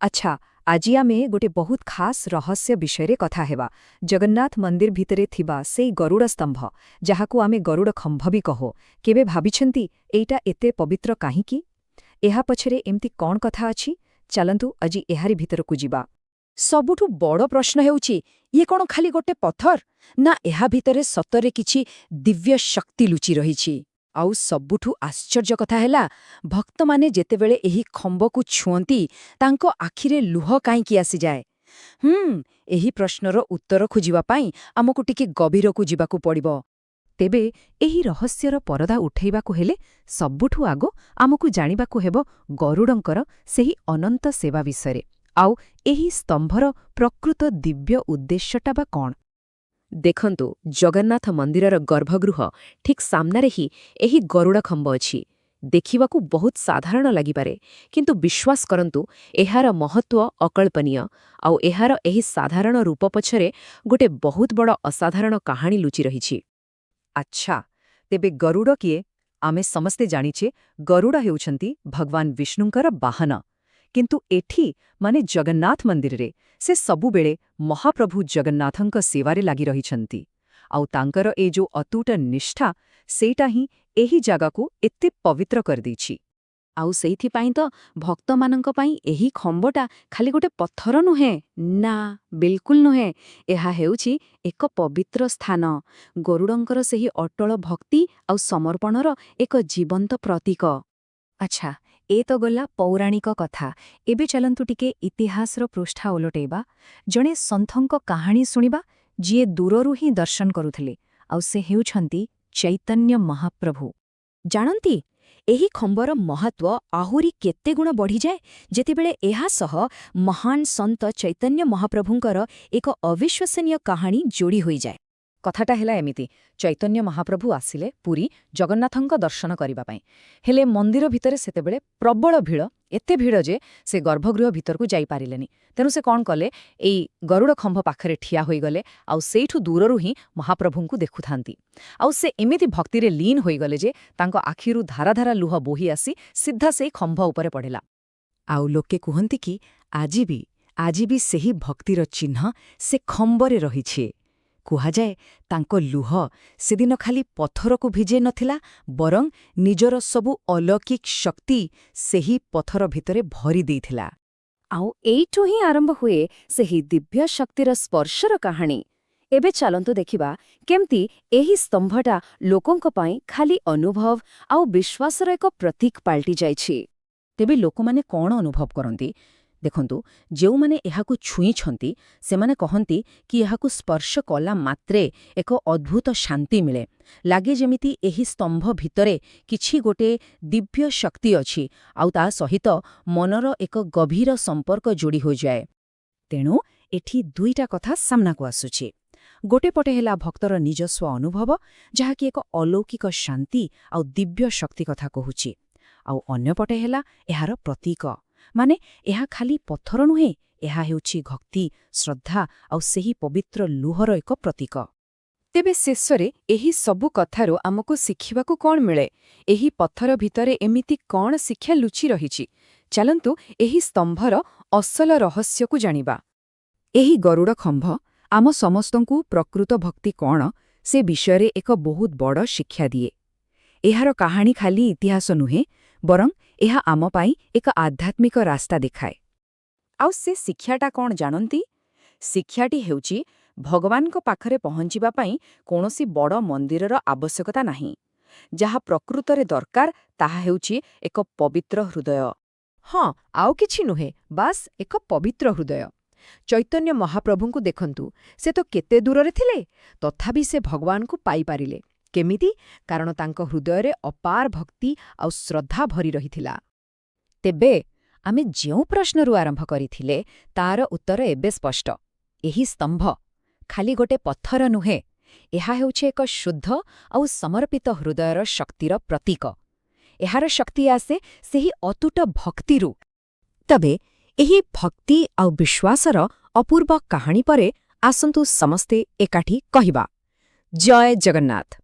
ଆଚ୍ଛା, ଆଜି ଆମେ ଗୋଟେ ବହୁତ ଖାସ୍ ରହସ୍ୟ ବିଷୟରେ କଥା ହେବା। ଜଗନ୍ନାଥ ମନ୍ଦିର ଭିତରେ ଥିବା ସେଇ ଗରୁଡ଼ ସ୍ତମ୍ଭ, ଯାହାକୁ ଆମେ ଗରୁଡ଼ ଖମ୍ଭ ବି କହୁ। କେବେ ଭାବିଛନ୍ତି, ଏଇଟା ଏତେ ପବିତ୍ର କାହିଁକି? ଏହା ପଛରେ ଏମିତି କ'ଣ କଥା ଅଛି? ଚାଲନ୍ତୁ, ଆଜି ଏହାରି ଭିତରକୁ ଯିବା। ସବୁଠୁ ବଡ଼ ପ୍ରଶ୍ନ ହେଉଛି, ଇଏ କ'ଣ ଖାଲି ଗୋଟେ ପଥର, ନା ଏହା ଭିତରେ ସତରେ କିଛି ଦିବ୍ୟ ଶକ୍ତି ଲୁଚି ରହିଛି? ଆଉ ସବୁଠୁ ଆଶ୍ଚର୍ଯ୍ୟ କଥା ହେଲା, ଭକ୍ତମାନେ ଯେତେବେଳେ ଏହି ଖମ୍ବକୁ ଛୁଅନ୍ତି, ତାଙ୍କ ଆଖିରେ ଲୁହ କାହିଁକି ଆସିଯାଏ? ଏହି ପ୍ରଶ୍ନର ଉତ୍ତର ଖୋଜିବା ପାଇଁ ଆମକୁ ଟିକେ ଗଭୀରକୁ ଯିବାକୁ ପଡ଼ିବ। ତେବେ ଏହି ରହସ୍ୟର ପରଦା ଉଠେଇବାକୁ ହେଲେ ସବୁଠୁ ଆଗ ଆମକୁ ଜାଣିବାକୁ ହେବ ଗରୁଡ଼ଙ୍କର ସେହି ଅନନ୍ତ ସେବା ବିଷୟରେ, ଆଉ ଏହି ସ୍ତମ୍ଭର ପ୍ରକୃତ ଦିବ୍ୟ ଉଦ୍ଦେଶ୍ୟଟା ବା କ'ଣ। ଦେଖନ୍ତୁ, ଜଗନ୍ନାଥ ମନ୍ଦିରର ଗର୍ଭଗୃହ ଠିକ୍ ସାମ୍ନାରେ ହିଁ ଏହି ଗରୁଡ଼ ଖମ୍ବ ଅଛି। ଦେଖିବାକୁ ବହୁତ ସାଧାରଣ ଲାଗିପାରେ, କିନ୍ତୁ ବିଶ୍ୱାସ କରନ୍ତୁ, ଏହାର ମହତ୍ତ୍ୱ ଅକଳ୍ପନୀୟ। ଆଉ ଏହାର ଏହି ସାଧାରଣ ରୂପ ପଛରେ ଗୋଟେ ବହୁତ ବଡ଼ ଅସାଧାରଣ କାହାଣୀ ଲୁଚି ରହିଛି। ଆଚ୍ଛା, ତେବେ ଗରୁଡ଼ କିଏ? ଆମେ ସମସ୍ତେ ଜାଣିଛେ, ଗରୁଡ଼ ହେଉଛନ୍ତି ଭଗବାନ ବିଷ୍ଣୁଙ୍କର ବାହନ। କିନ୍ତୁ ଏଠି, ମାନେ ଜଗନ୍ନାଥ ମନ୍ଦିରରେ, ସେ ସବୁବେଳେ ମହାପ୍ରଭୁ ଜଗନ୍ନାଥଙ୍କ ସେବାରେ ଲାଗି ରହିଛନ୍ତି। ଆଉ ତାଙ୍କର ଏ ଯୋଉ ଅତୁଟ ନିଷ୍ଠା, ସେଇଟା ହିଁ ଏହି ଜାଗାକୁ ଏତେ ପବିତ୍ର କରିଦେଇଛି। ଆଉ ସେଇଥିପାଇଁ ତ ଭକ୍ତମାନଙ୍କ ପାଇଁ ଏହି ଖମ୍ବଟା ଖାଲି ଗୋଟେ ପଥର ନୁହେଁ, ନା, ବିଲକୁଲ ନୁହେଁ। ଏହା ହେଉଛି ଏକ ପବିତ୍ର ସ୍ଥାନ, ଗରୁଡ଼ଙ୍କର ସେହି ଅଟଳ ଭକ୍ତି ଆଉ ସମର୍ପଣର ଏକ ଜୀବନ୍ତ ପ୍ରତୀକ। ଆଚ୍ଛା, ଏ ତ ଗଲା ପୌରାଣିକ କଥା। ଏବେ ଚାଲନ୍ତୁ, ଟିକେ ଇତିହାସର ପୃଷ୍ଠା ଓଲଟେଇବା। ଜଣେ ସନ୍ଥଙ୍କ କାହାଣୀ ଶୁଣିବା, ଯିଏ ଦୂରରୁ ହିଁ ଦର୍ଶନ କରୁଥିଲେ। ଆଉ ସେ ହେଉଛନ୍ତି ଚୈତନ୍ୟ ମହାପ୍ରଭୁ। ଜାଣନ୍ତି, ଏହି ଖମ୍ବର ମହତ୍ତ୍ୱ ଆହୁରି କେତେ ଗୁଣ ବଢ଼ିଯାଏ ଯେତେବେଳେ ଏହା ସହ ମହାନ ସନ୍ଥ ଚୈତନ୍ୟ ମହାପ୍ରଭୁଙ୍କର ଏକ ଅବିଶ୍ୱସନୀୟ କାହାଣୀ ଯୋଡ଼ି ହୋଇଯାଏ। କଥାଟା ହେଲା ଏମିତି, ଚୈତନ୍ୟ ମହାପ୍ରଭୁ ଆସିଲେ ପୁରୀ ଜଗନ୍ନାଥଙ୍କ ଦର୍ଶନ କରିବା ପାଇଁ। ହେଲେ ମନ୍ଦିର ଭିତରେ ସେତେବେଳେ ପ୍ରବଳ ଭିଡ଼, ଏତେ ଭିଡ଼ ଯେ ସେ ଗର୍ଭଗୃହ ଭିତରକୁ ଯାଇପାରିଲେନି। ତେଣୁ ସେ କ'ଣ କଲେ? ଏଇ ଗରୁଡ଼ ଖମ୍ଭ ପାଖରେ ଠିଆ ହୋଇଗଲେ ଆଉ ସେଇଠୁ ଦୂରରୁ ହିଁ ମହାପ୍ରଭୁଙ୍କୁ ଦେଖୁଥାନ୍ତି। ଆଉ ସେ ଏମିତି ଭକ୍ତିରେ ଲୀନ ହୋଇଗଲେ ଯେ ତାଙ୍କ ଆଖିରୁ ଧାରା ଧାରା ଲୁହ ବୋହି ଆସି ସିଧା ସେଇ ଖମ୍ଭ ଉପରେ ପଡ଼ିଲା। ଆଉ ଲୋକେ କୁହନ୍ତି କି ଆଜି ବି ସେହି ଭକ୍ତିର ଚିହ୍ନ ସେ ଖମ୍ବରେ ରହିଛି। କୁହାଯାଏ, ତାଙ୍କ ଲୁହ ସେଦିନ ଖାଲି ପଥରକୁ ଭିଜେଇ ନଥିଲା, ବରଂ ନିଜର ସବୁ ଅଲୌକିକ ଶକ୍ତି ସେହି ପଥର ଭିତରେ ଭରି ଦେଇଥିଲା। ଆଉ ଏଇଠୁ ହିଁ ଆରମ୍ଭ ହୁଏ ସେହି ଦିବ୍ୟ ଶକ୍ତିର ସ୍ପର୍ଶର କାହାଣୀ। ଏବେ ଚାଲନ୍ତୁ ଦେଖିବା, କେମିତି ଏହି ସ୍ତମ୍ଭଟା ଲୋକଙ୍କ ପାଇଁ ଖାଲି ଅନୁଭବ ଆଉ ବିଶ୍ୱାସର ଏକ ପ୍ରତୀକ ପାଲଟି ଯାଇଛି। ତେବେ ଲୋକମାନେ କ'ଣ ଅନୁଭବ କରନ୍ତି? ଦେଖନ୍ତୁ, ଯେଉଁମାନେ ଏହାକୁ ଛୁଇଁଛନ୍ତି, ସେମାନେ କହନ୍ତି କି ଏହାକୁ ସ୍ପର୍ଶ କଲା ମାତ୍ରେ ଏକ ଅଦ୍ଭୁତ ଶାନ୍ତି ମିଳେ। ଲାଗେ ଯେମିତି ଏହି ସ୍ତମ୍ଭ ଭିତରେ କିଛି ଗୋଟେ ଦିବ୍ୟ ଶକ୍ତି ଅଛି ଆଉ ତା ସହିତ ମନର ଏକ ଗଭୀର ସମ୍ପର୍କ ଯୋଡ଼ି ହୋଇଯାଏ। ତେଣୁ ଏଠି ଦୁଇଟା କଥା ସାମ୍ନାକୁ ଆସୁଛି। ଗୋଟେ ପଟେ ହେଲା ଭକ୍ତର ନିଜସ୍ୱ ଅନୁଭବ, ଯାହାକି ଏକ ଅଲୌକିକ ଶାନ୍ତି ଆଉ ଦିବ୍ୟ ଶକ୍ତି କଥା କହୁଛି। ଆଉ ଅନ୍ୟପଟେ ହେଲା ଏହାର ପ୍ରତୀକ। ମାନେ ଏହା ଖାଲି ପଥର ନୁହେଁ, ଏହା ହେଉଛି ଭକ୍ତି, ଶ୍ରଦ୍ଧା ଆଉ ସେହି ପବିତ୍ର ଲୁହର ଏକ ପ୍ରତୀକ। ତେବେ ଶେଷରେ ଏହି ସବୁ କଥାରୁ ଆମକୁ ଶିଖିବାକୁ କ'ଣ ମିଳେ? ଏହି ପଥର ଭିତରେ ଏମିତି କ'ଣ ଶିକ୍ଷା ଲୁଚି ରହିଛି? ଚାଲନ୍ତୁ, ଏହି ସ୍ତମ୍ଭର ଅସଲ ରହସ୍ୟକୁ ଜାଣିବା। ଏହି ଗରୁଡ଼ ଖମ୍ଭ ଆମ ସମସ୍ତଙ୍କୁ ପ୍ରକୃତ ଭକ୍ତି କ'ଣ, ସେ ବିଷୟରେ ଏକ ବହୁତ ବଡ଼ ଶିକ୍ଷା ଦିଏ। ଏହାର କାହାଣୀ ଖାଲି ଇତିହାସ ନୁହେଁ, ବରଂ ଏହା ଆମ ପାଇଁ ଏକ ଆଧ୍ୟାତ୍ମିକ ରାସ୍ତା ଦେଖାଏ। ଆଉ ସେ ଶିକ୍ଷାଟା କ'ଣ ଜାଣନ୍ତି? ଶିକ୍ଷାଟି ହେଉଛି, ଭଗବାନଙ୍କ ପାଖରେ ପହଞ୍ଚିବା ପାଇଁ କୌଣସି ବଡ଼ ମନ୍ଦିରର ଆବଶ୍ୟକତା ନାହିଁ। ଯାହା ପ୍ରକୃତରେ ଦରକାର, ତାହା ହେଉଛି ଏକ ପବିତ୍ର ହୃଦୟ। ହଁ, ଆଉ କିଛି ନୁହେଁ, ବାସ୍ ଏକ ପବିତ୍ର ହୃଦୟ। ଚୈତନ୍ୟ ମହାପ୍ରଭୁଙ୍କୁ ଦେଖନ୍ତୁ, ସେ ତ କେତେ ଦୂରରେ ଥିଲେ, ତଥାପି ସେ ଭଗବାନଙ୍କୁ ପାଇପାରିଲେ। କେମିତି? କାରଣ ତାଙ୍କ ହୃଦୟରେ ଅପାର ଭକ୍ତି ଆଉ ଶ୍ରଦ୍ଧା ଭରି ରହିଥିଲା। ତେବେ ଆମେ ଯେଉଁ ପ୍ରଶ୍ନରୁ ଆରମ୍ଭ କରିଥିଲେ, ତାର ଉତ୍ତର ଏବେ ସ୍ପଷ୍ଟ। ଏହି ସ୍ତମ୍ଭ ଖାଲି ଗୋଟେ ପଥର ନୁହେଁ, ଏହା ହେଉଛି ଏକ ଶୁଦ୍ଧ ଆଉ ସମର୍ପିତ ହୃଦୟର ଶକ୍ତିର ପ୍ରତୀକ। ଏହାର ଶକ୍ତି ଆସେ ସେହି ଅତୁଟ ଭକ୍ତିରୁ। ତେବେ ଏହି ଭକ୍ତି ଆଉ ବିଶ୍ୱାସର ଅପୂର୍ବ କାହାଣୀ ପରେ ଆସନ୍ତୁ, ସମସ୍ତେ ଏକାଠି କହିବା, ଜୟ ଜଗନ୍ନାଥ।